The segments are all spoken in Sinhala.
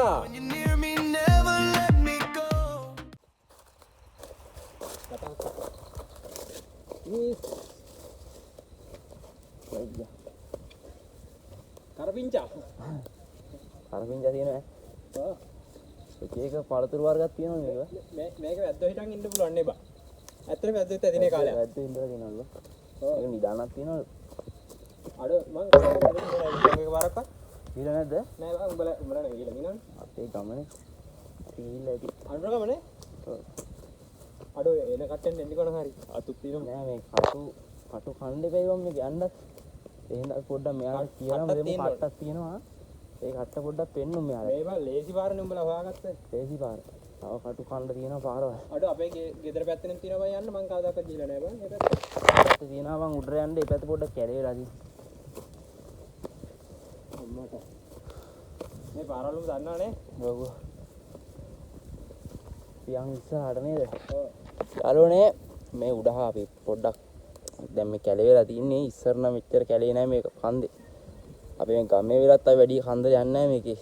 Lanka. When you're near me, never let me go. කරපිංචා. කරපිංචා තියෙනවා ඈ. එක එක පළතුරු වර්ගයක් තියෙනවා මේක. මේ මේක වැද්දෝ හිටන් ඉන්න පුළුවන් නේ බා. ඇත්තටම වැද්දෝ ඇතිනේ කාලයක්. වැද්දෝ ඉඳලා තියෙනවලු. ඔව්. ඒක නිදානක් තියෙනවලු. අඩෝ මං එක පාරක්වත් ගිහලා නැද්ද? නෑ බා, උඹලා උඹලා නෙවෙයි ගිහලා තියෙනවනේ. අපේ ගමනේ ගිහිල්ලා ඇති. අනුර ගමනේ? ඔව්. අඩෝ එන කට්ටෙන් එන්නේ කොහොම හරි. අතුත් තියෙනවා. නෑ මේ කටු කටු කන්න එපා ඉවන් මේක යන්නත්. එහෙනම් අපි පොඩ්ඩක් මෙයාට කියලාම කට්ටක් දෙමු. තියෙන්න ඕනේ. කට්ටක් තියෙනවා. ඒ කට්ට පොඩ්ඩක් පෙන්නු මෙයාට. මේ බා ලේසි පාරනේ උඹලා හොයාගත්තේ. ලේසි පාර. තව කටු කන්න තියෙනවා පාරවල්. අඩෝ අපේ ගෙදර පැත්තෙන් තියෙනවා බං යන්න, මං කවදාකවත් ගිහලා නෑ බං ඒ පැත්තේ. පැත්තේ තියෙනවා බං උඩට යන්න, ඒ පැත්ත පොඩ්ඩක් කැලේ වෙලා තියෙනවා. අම්මට. මේ පාරවල් උඹ දන්නවනේ? ඔව්. පියන් ඉස්සරහට නේද? ඔව්. යාළුවනේ මේ උඩහා අපි පොඩ්ඩක් දැන් මේ කැලේ වෙලා තින්නේ. ඉස්සර නම් මෙච්චර කැලේ නෑ මේ කන්දේ. අපි මේ ගමේ වෙලත් අපි වැඩි කන්ද යන්නේ නෑ මේකේ.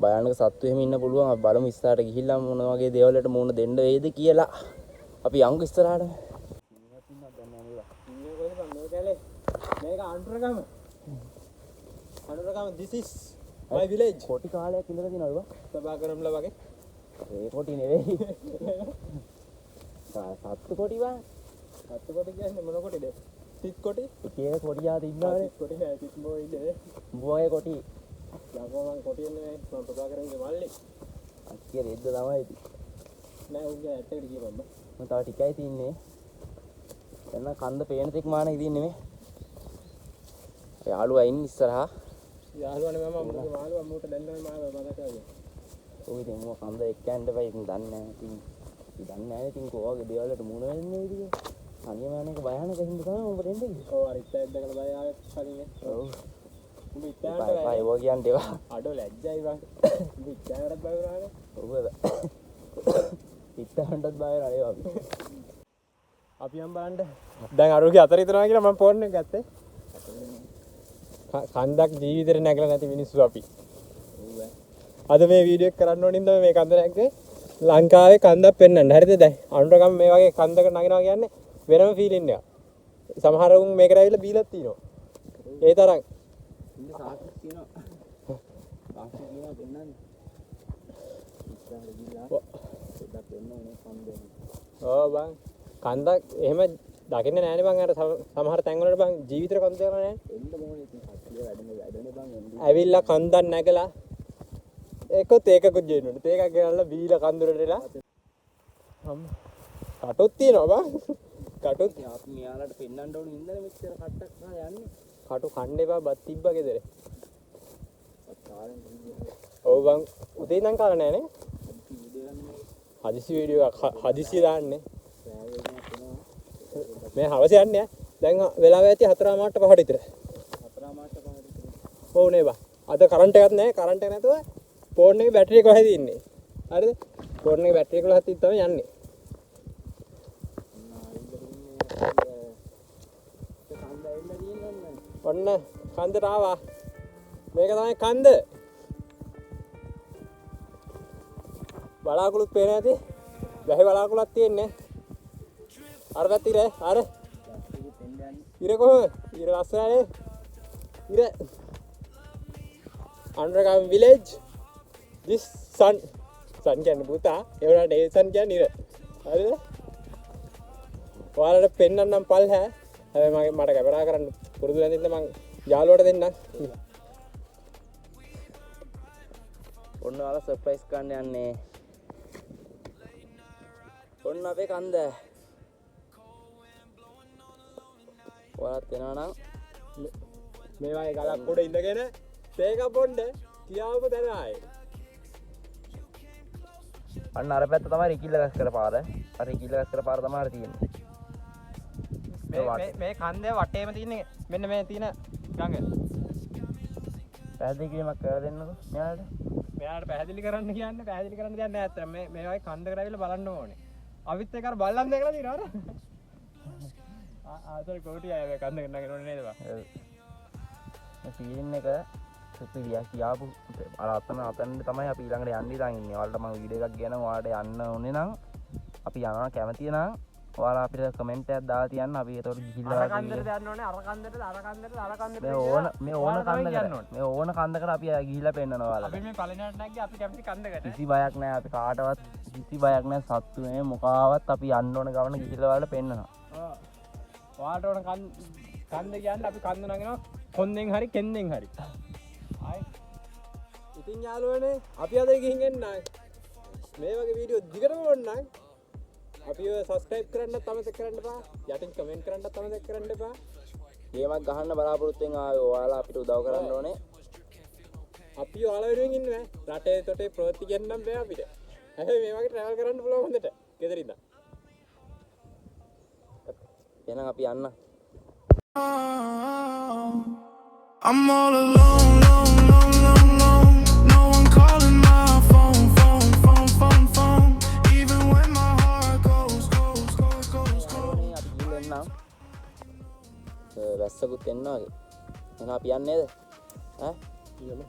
භයානක සත්තු එහෙම ඉන්න පුළුවන්. අපි බලමු ඉස්සරහට ගිහිල්ලා මොන වගේ දේවල් වලට මුහුණ දෙන්න වෙයිද කියලා. අපි යමුකෝ ඉස්සරහට. ඉන්නේ කොහෙද බං මේ කැලේ? මේක අනුරගම. අනුරගම, this is my village. කොටි කාලයක් ඉඳලා තියෙනවද බං? ප්‍රභාකරම්ලා වගේ. ඒ කොටි නෙවෙයි. සත්තු කොටි බං. සත්තු කොටි කියන්නේ මොන කොටිද? සිත් කොටි? එක එක කොටි ආත ඉන්නවනේ. සිත් කොටි නෑ, සිත් බෝ ඉන්නේ. උඹ වගේ කොටි. යකෝ මං කොටි එන්නේ නෑ. මං ප්‍රභාකරන්ගේ මල්ලි. අක්කිය රෙද්ද තමයි ඉතින්. නෑ උන්ගේ ඇත්තකට කියපන් බං. මම තව ටිකයි තින්නේ. දැන් නම් කන්ද පේන තෙක් මානෙ තින්නේ මේ. යාළුවා ඉන්නේ ඉස්සරහා. යාළුවා නෙමෙයි මම මුගේ මාළුවා, මූට දැන් තමයි මාව මතක වෙන්නේ. ඔව් ඉතින් මම කන්ද එක්ක යන්න එපා ඉතින් දන්නේ නෑ ඉතින්. අපි දන්නේ නෑ ඉතින් කොහොමද දේවල් වලට මුහුණ වෙන්නේ ඉතින්. තනියම යන එක භයානක හින්දා තමයි උඹට එන්නේ කිව්වේ. ඔව් අර ඉත්තෙක් දැකලා බය ආවෙත් කලින් නේ. ඔව්. උඹ එපා ඉත්තෑන්ට එපා බයයි. ඒවා කියන්න එපා. අඩෝ ලැජ්ජයි බං. උඹ ඉත්තෑන්ටත් බය වුණානේ. ඔව් ඉත්තහන්ටත් බය වෙනවා නේ අපි. අපි යම් බලන්න. දැන් අරුගේ අතර ඉතනවා කියලා මම ෆෝන් එක ගත්තේ. කන්දක් ජීවිතේට නැගලා නැති මිනිස්සු අපි. අද මේ වීඩියෝ එක කරන්න ඕනින් තමයි මේ කන්ද නැග්ගේ. ලංකාවේ කන්දක් පෙන්වන්න. හරිද දැන්? අනුරගම මේ වගේ කන්දක නගිනවා කියන්නේ වෙනම ෆීලිං එකක්. සමහර උන් මේකට ඇවිල්ලා බීලක් තියෙනවා. ඒ තරම්. ඉන්න සාක්ෂි තියෙනවා. සාක්ෂි තියෙනවා පෙන්වන්න. ඉස්සරහට ගිහලා පොඩ්ඩක් වෙන්න ඕනේ කන්දේ. ඔව් බං. කන්දක් එහෙම දකින්න නෑනේ බං, අර සමහර තැන් වලට බං ජීවිතේට කන්ද යනවා නෑනේ. එන්න ඕනේ ඉතින් කට්ටිය වැඩන වැඩනේ බං එන්නේ. ඇවිල්ලා කන්දක් නැගලා ඒකොත් ඒකකුත් ගේන්න ඕනේ. තේ එකක් ගෙනල්ලා බීලා කන්දරට එලා. කටුත් තියෙනවා බං. කටුත් අපි මෙයාලට පෙන්වන්න ඕනේ හින්දානේ මෙච්චර කට්ටක් කාලා යන්නේ. කටු කන්න එපා, බත් තිබ්බා ගෙදර. ඔව් බං උදේ ඉඳන් කාලා නෑනේ. හදිසි වීඩියෝ එකක් හදිසිය දාන්නේ. මේ හවස යන්නේ ඈ. දැන් වෙලාව ඇති 4:45 පහට විතර. 4:45 පහට විතර. ඔව් නේ බං. අද කරන්ට් එකක් නෑ. කරන්ට් එක නැතුව ෆෝන් එකේ බැටරි එක කොහෙද ඉන්නේ? හරිද? ෆෝන් එකේ බැටරි එක කොහෙද තමයි යන්නේ. ඔන්න කන්දට ආවා. මේක තමයි කන්ද. බලාකුළුත් පේන ඇති. වැහි බලාකුළක් තියෙන්නේ. අර පැත්තේ ඉර අර ඉර කොහොමද? ඉර ලස්සනයි. ඉර අනුරගම village this sun. sun කියන්නේ පුතා. ඒ වුණාට ඒ sun කියන්නේ ඉර. හරිද? ඔයාලට පෙන්වන්නම් පල්හැ. හැබැයි මට කැමරා කරන්න පුරුදු නැති හින්දා මං යාළුවට දෙන්නම්. ඔන්න ඔයාලා සර්ප්‍රයිස් කරන්න යන්නේ. ඔන්න අපේ කන්ද. ඔයාලත් එනවා නම් මේ වගේ ගලක් උඩ ඉඳගෙන තේක බොන්න කියාවපු තැන ආයේ. අන්න අර පැත්ත තමයි රිකිල්ල ගස් කර පාර. අර රිකිල්ල ගස් කර පාර තමයි අර තියෙන්නේ. මේ කන්දේ වටේම තියෙන මෙන්න මේ තියෙන ගඟ. පැහැදිලි කිරීමක් කරලා දෙන්නකෝ මෙයාලට. මෙයාලට පැහැදිලි කරන්න කියන්නේ පැහැදිලි කරන්න දෙයක් නෑ ඇත්තටම. මේ වගේ කන්දකට ඇවිල්ලා බලන්න ඕනේ. අපිත් එක්ක අර බල්ලන් දැකලා තියෙනවා අර. ආ සෝරි කොටි අය මේ කන්දකට නගින්න ඕනේ නේද බං? ඔව්. මේ ෆීලින් එක අපි කියාපු අර අතන අතන තමයි අපි ඊළඟට යන්න ඉතින් ඉන්නේ. ඔයාලට මම වීඩියෝ එකක් ගෙන ඔයාලට යන්න ඕනේ නම්, අපි යනවා කැමති නම් ඔයාලා අපිට කමෙන්ට් එකක් දාලා තියන්න. අපි ඒතකොට ගිහිල්ලා අර කන්දට යන්න ඕනේ, අර කන්දට, අර කන්දට, අර කන්දට. මේ ඕන මේ ඕන කන්දකට, මේ ඕන කන්දකට අපි ගිහිල්ලා පෙන්නනවා ඔයාලට. අපි මේ පළවෙනියට නැග්ගේ අපි කැමති කන්දකට. කිසි බයක් නෑ, අපි කාටවත් කිසි බයක් නෑ. සත්තු නේ මොකාවත් අපි යන්න ඕන ගමන ගිහිල්ලා ඔයාලට පෙන්නනවා. ඔයාලට ඕන කන්ද කියන්න, අපි කන්ද නගිනවා කොන්දෙන් හරි කෙන්දෙන් හරි. ආයි ඉතින් යාළුවනේ, අපි අද ගිහින් එන්නම්. මේ වගේ වීඩියෝ දිගටම ඕන නම් අපිව සබ්ස්ක්‍රයිබ් කරන්නත් අමතක කරන්න එපා. යටින් කමෙන්ට් කරන්නත් අමතක කරන්න එපා. ගේමක් ගහන්න බලාපොරොත්තු වෙන ආවේ ඔයාලා අපිට උදව් කරන්න ඕනේ. අපි ඔයාලා වෙනුවෙන් ඉන්නේ. රටේ තොටේ ප්‍රවෘත්ති කියන්නම් බෑ අපිට. හැබැයි මේ වගේ ට්‍රැවල් කරන්න පුළුවන් හොඳට ගෙදර ඉඳන්. එහෙනම් අපි යන්න. I'm all alone, alone, alone, alone, alone. No one calling my phone, phone, phone, phone, phone. Even when my heart goes, goes, goes, goes, goes. නේ අපි ගිහින් එන්නම්. වැස්සකුත් එන්න වගේ. එහෙනම් අපි යන්නේ නේද? ඈ? යමු.